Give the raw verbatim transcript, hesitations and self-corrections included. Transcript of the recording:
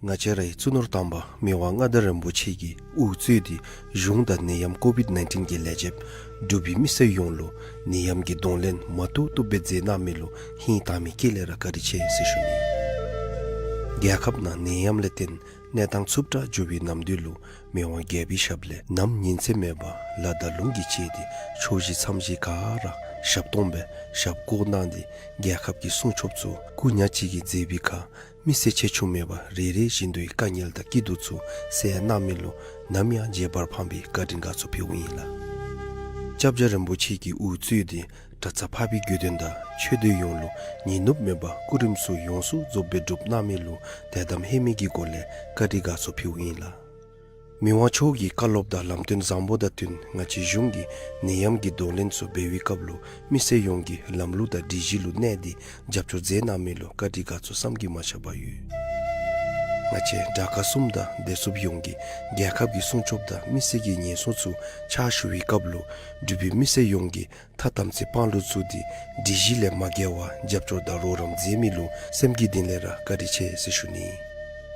ང་བཅས་རའི་གཙོ་ནོར་དམ་པ་མི་དབང་མངའ་བདག་རིན་པོ་ཆེ་གིས་དབུ་གཙོས་ཏེ་གཞུང་དང་ནད་ཡམས་ཀོ་བིད་ནའིན་ཊིན་གྱི་ལས་བྱེད་འབྲུག་པའི་མི་སེར་ཡོངས་ལུ་ནད་ཡམས་ཀྱི་གདོང་ལེན་མ་བཏུབ་བཏུབ་སྦེ་མཛད་གནང་མི་ལུ་ཧིང་དྭངས་མའི་དཀྱིལ་ལས་ར་བཀའ་དྲིན་ཆེ་ཟེར་ཞུ་ནི། རྒྱལ་ཁབ་ནང་ནད་ཡམས་ལས་བརྟེན་གནས་སྟངས་འཚུབ་དྲགས་འགྱུར་བའི་ནམ་དུས་ལུ་མི་དབང་རྒྱལ་པོའི་ཞབས་ལས་ནམ་ཉིན་མཚན་མེད་པར་ལ་དང་ལུང་གིས་བཅད་དེ་ཕྱོགས་བཞི་མཚམས་བཞི་ག་ར་ཞབས་སྟོང་སྦེ་ཞབས་བཀོད་གནང་སྟེ་རྒྱལ་ཁབ་ཀྱི་སྲུང་སྐྱོབ་ཚུ་སྐུ་ཉག་གཅིག་གིས་མཛད་པའི་ཁར་མི་སེར་ཆེ་ཆུང་མེད་པར་རེ་རེ་བཞིན་དུ་དཀའ་ངལ་དང་སྐྱིད་སྡུག་ཚུ་བསལ་གནང་མི་ལུ་ནམ་ཡང་བརྗེད་པར་ཕངས་པའི་བཀའ་དྲིན་དགའ་ཚོར་ཕུལཝ་ཨིན་ལགས། སྐྱབས་རྗེ་རིན་པོ་ཆེ་གིས་དབུ་གཙོས་ཏེ་གྲྭ་ཚང་འཕགས་པའི་དགེ་འདུན་དང་ཆོས་སྡེ་ཡོངས་ལུ་ཉིན་ནུབ་མེད་པར་སྐུ་རིམ་ཚུ་ཡོངས་སུ་རྫོགསཔ་སྦེ་སྒྲུབ་གནང་མི་ལུ་དད་དམ་ལྷད་མེད་ཀྱི་སྒོ་ལས་བཀའ་དྲིན་དགའ་ཚོར་ཕུལཝ་ཨིན་ལགས། མི་དབང་མཆོག་གི་བཀའ་སློབ་དང་ལམ་སྟོན་བཟང་པོ་དང་བསྟུན་ང་བཅས་གཞུང་གིས་ནད་ཡམས་ཀྱི་གདོང་ལེན་ཚུ་འབད་བའི་སྐབས་ལུ་མི་སེར་ཡོངས་ཀྱིས་ལམ་ལུགས་དང་སྒྲིག་གཞི་ལུ་གནས་ཏེ་རྒྱབ་སྐྱོར་མཛད་གནང་མི་ལུ་བཀའ་དྲིན་དགའ་ཚོར་བསམ་གྱིས་མ་ཁྱབ་པ་ཡོད། ང་བཅས་དགྲ་དཀར་གསུམ་དང་བདེ་སྲུངཔ་ཡོངས་ཀྱིས་རྒྱལ་ཁབ་ཀྱི་སྲུང་སྐྱོབ་དང་མི་སེར་གྱི་ཉེན་སྲུང་ཚུ་ཕྱག་ཞུ་བའི་སྐབས་ལུ་འབྲུག་པའི་མི་སེར་ཡོངས་ཀྱིས་ཐ་དམ་ཚིག་དཔང་ལུ་བཙུགས་ཏེ་སྒྲིག་གཞི་ལས་མ་འགལ་བར་རྒྱབ་སྐྱོར་དང་རོགས་རམ་མཛད་མི་ལུ་སེམས་ཀྱི་གཏིང་ལས་ར་བཀའ་དྲིན་ཆེ་ཟེར་ཞུ་ནི།